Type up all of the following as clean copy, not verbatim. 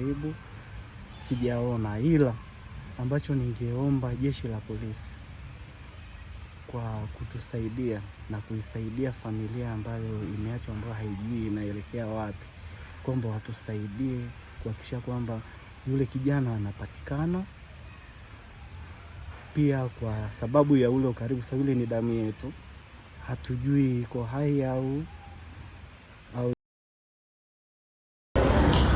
Karibu sijaona, ila ambacho ningeomba jeshi la polisi kwa kutusaidia na kuisaidia familia ambayo imeachwa, ambayo haijui inaelekea wapi, kwamba watusaidie kuhakikisha kwamba yule kijana anapatikana, pia kwa sababu ya ule ukaribu, sababu ile ni damu yetu, hatujui iko hai au.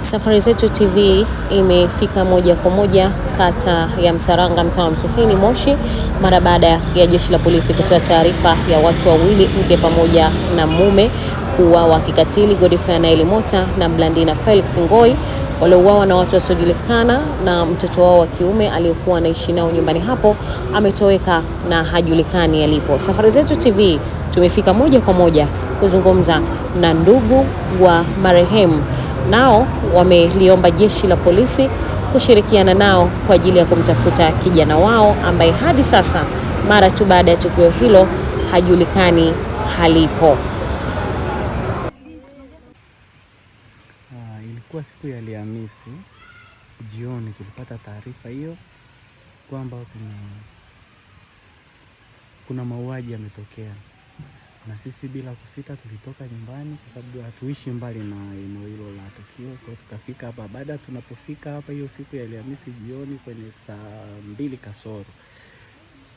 Safari Zetu TV imefika moja kwa moja kata ya Msaranga, mtaa wa Msufini, Moshi, mara baada ya jeshi la polisi kutoa taarifa ya watu wawili, mke pamoja na mume, kuuawa kikatili, Godfrey Anaeli Mota na Blandina Felix Ngoi, waliouawa na watu wasiojulikana, na mtoto wao wa kiume aliyekuwa anaishi nao nyumbani hapo ametoweka na hajulikani alipo. Safari Zetu TV tumefika moja kwa moja kuzungumza na ndugu wa marehemu, nao wameliomba jeshi la polisi kushirikiana nao kwa ajili ya kumtafuta kijana wao ambaye hadi sasa mara tu baada ya tukio hilo hajulikani halipo. Ilikuwa siku ya Alhamisi jioni tulipata taarifa hiyo kwamba kuna mauaji yametokea, na sisi bila kusita tulitoka nyumbani kwa sababu hatuishi mbali na eneo hilo la tukio. Kwa hiyo tukafika hapa. Baada tunapofika hapa hiyo siku ya Alhamisi jioni kwenye saa 2 kasoro,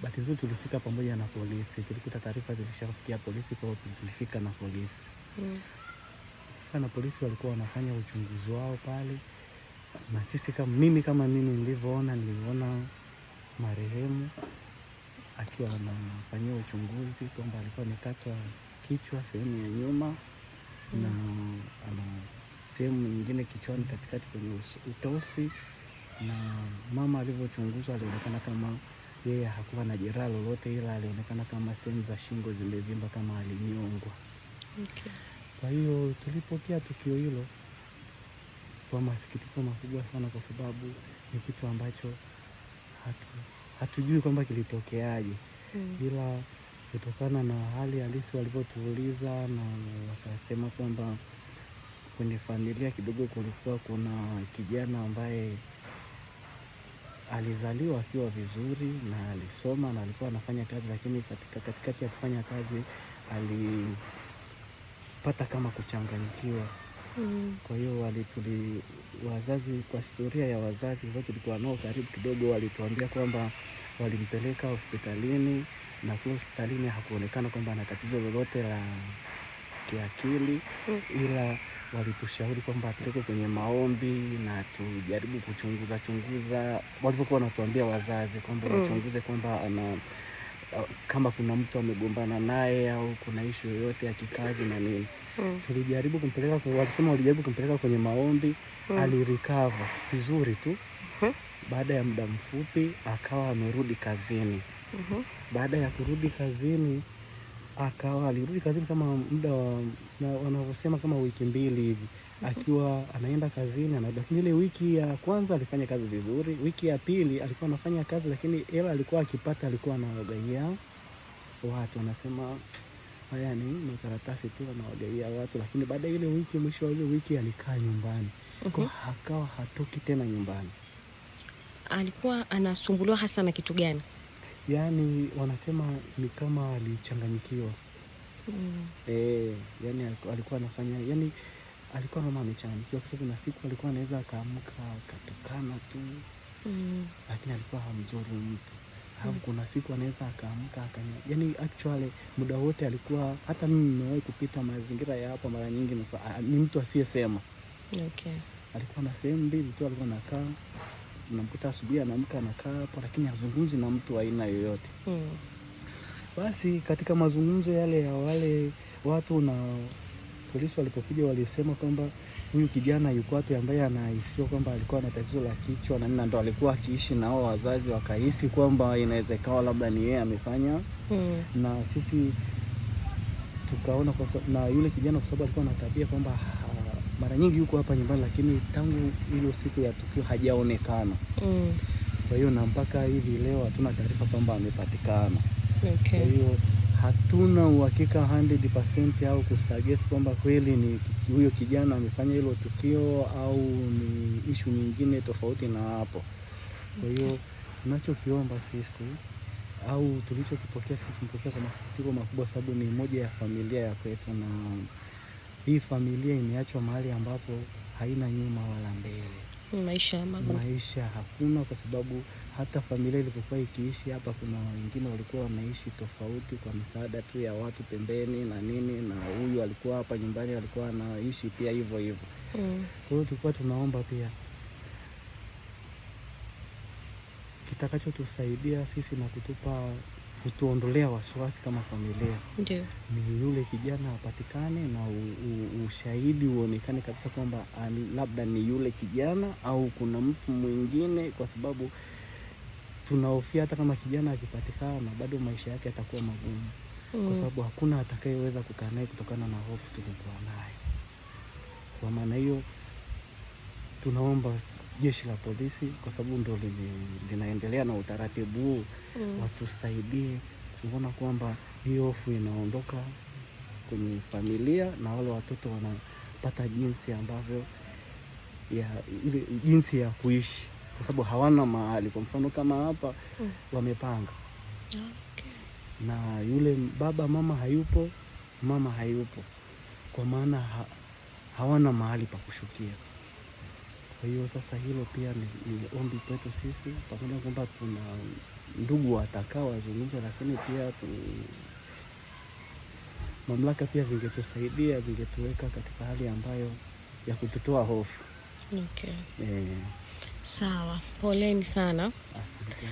bahati nzuri tulifika pamoja na polisi, tulikuta taarifa zilishafikia polisi, kwa hiyo tulifika na polisi. Tulifika na polisi, walikuwa wanafanya uchunguzi wao pale, na sisi kama mimi nilivyoona, niliona marehemu akiwa anafanyiwa uchunguzi kwamba alikuwa amekatwa kichwa sehemu ya nyuma na ana sehemu nyingine kichwani katikati kwenye utosi, na mama alivyochunguzwa alionekana kama yeye hakuwa na jeraha lolote, ila alionekana kama sehemu za shingo zimevimba kama alinyongwa. Kwa hiyo tulipokea tukio hilo kwa masikitiko makubwa sana, kwa sababu ni kitu ambacho hatujui kwamba kilitokeaje. Ila kutokana na hali halisi walivyotuuliza, na wakasema kwamba kwenye familia kidogo kulikuwa kuna kijana ambaye alizaliwa akiwa vizuri na alisoma na alikuwa anafanya kazi, lakini katikati ya kufanya kazi alipata kama kuchanganyikiwa. Kwa hiyo wazazi, kwa historia ya wazazi ambao tulikuwa nao karibu kidogo, walituambia kwamba walimpeleka hospitalini na kule hospitalini hakuonekana kwamba ana tatizo lolote la kiakili, ila walitushauri kwamba apeleke kwenye maombi na tujaribu kuchunguza chunguza, walivyokuwa wanatuambia wazazi kwamba wachunguze kwamba ana kama kuna mtu amegombana naye au kuna issue yoyote ya kikazi na nini. Tulijaribu kumpeleka, walisema walijaribu kumpeleka kwenye maombi, alirecover vizuri tu. Baada ya muda mfupi akawa amerudi kazini. Baada ya kurudi kazini akawa alirudi kazini kama muda wa wanavyosema kama wiki 2 hivi, akiwa anaenda kazini anarudi. Lakini ile wiki ya kwanza alifanya kazi vizuri, wiki ya pili alikuwa anafanya kazi, lakini hela alikuwa akipata alikuwa anawagaia watu, anasema haya ni makaratasi tu anawagaia watu. Lakini baada ya ile wiki, mwisho wa ile wiki alikaa nyumbani. Kwa akawa hatoki tena nyumbani. Alikuwa anasumbuliwa hasa na kitu gani? Yaani wanasema ni kama alichanganyikiwa. Yaani alikuwa anafanya, yani alikuwa kama amechanganyikiwa, kwa sababu na siku alikuwa anaweza akaamka akatukana tu. Lakini alikuwa hamzuru mtu. Alafu kuna siku anaweza akaamka akanya, yani actually muda wote alikuwa, hata mimi nimewahi kupita mazingira ya hapa mara nyingi, ni mtu asiyesema. Alikuwa na sehemu mbili tu alikuwa anakaa, unamkuta asubuhi anaamka anakaa hapo, lakini hazungumzi na mtu aina yoyote. Basi katika mazungumzo yale ya wale watu na polisi walipokuja, walisema kwamba huyu kijana yuko wapi ambaye anahisiwa kwamba alikuwa na tatizo la kichwa na nini, ndo alikuwa akiishi na hao wazazi, wakahisi kwamba inaweza ikawa labda ni yeye amefanya. Na sisi tukaona kwa na yule kijana kwa sababu alikuwa na tabia kwamba mara nyingi yuko hapa nyumbani, lakini tangu ile siku ya tukio hajaonekana. Kwa hiyo na mpaka hivi leo hatuna taarifa kwamba amepatikana. Kwa hiyo Hatuna uhakika 100% au kusuggest kwamba kweli ni huyo kijana amefanya hilo tukio au ni ishu nyingine tofauti na hapo. Kwa hiyo tunachokiomba sisi au tulichokipokea sisi, tumepokea kwa masikitiko makubwa, sababu ni moja ya familia ya kwetu, na hii familia imeachwa mahali ambapo haina nyuma wala mbele. Maisha magumu. Maisha hakuna, kwa sababu hata familia ilivyokuwa ikiishi hapa, kuna wengine walikuwa wanaishi tofauti kwa misaada tu ya watu pembeni na nini, na huyu alikuwa hapa nyumbani alikuwa anaishi pia hivyo hivyo. Kwa hiyo tulikuwa tunaomba pia kitakachotusaidia sisi na kutupa kutuondolea wasiwasi kama familia Ndio. ni yule kijana apatikane na ushahidi uonekane kabisa kwamba labda ni yule kijana au kuna mtu mwingine, kwa sababu tunahofia hata kama kijana akipatikana bado maisha yake yatakuwa magumu, kwa sababu hakuna atakayeweza kukaa naye kutokana na hofu tulikuwa nayo. Kwa maana hiyo tunaomba jeshi la polisi, kwa sababu ndio linaendelea na utaratibu huu, watusaidie kuona kwamba hii hofu inaondoka kwenye familia na wale watoto wanapata jinsi ambavyo ya ile jinsi ya kuishi, kwa sababu hawana mahali. Kwa mfano kama hapa wamepanga na yule baba mama hayupo, mama hayupo, kwa maana hawana mahali pa kushukia. Kwa hiyo sasa hilo pia ni ombi kwetu sisi, pamoja kwamba tuna ndugu watakao wazungumza, lakini pia mamlaka pia zingetusaidia, zingetuweka katika hali ambayo ya kututoa hofu. Okay. Sawa, poleni sana. Asante.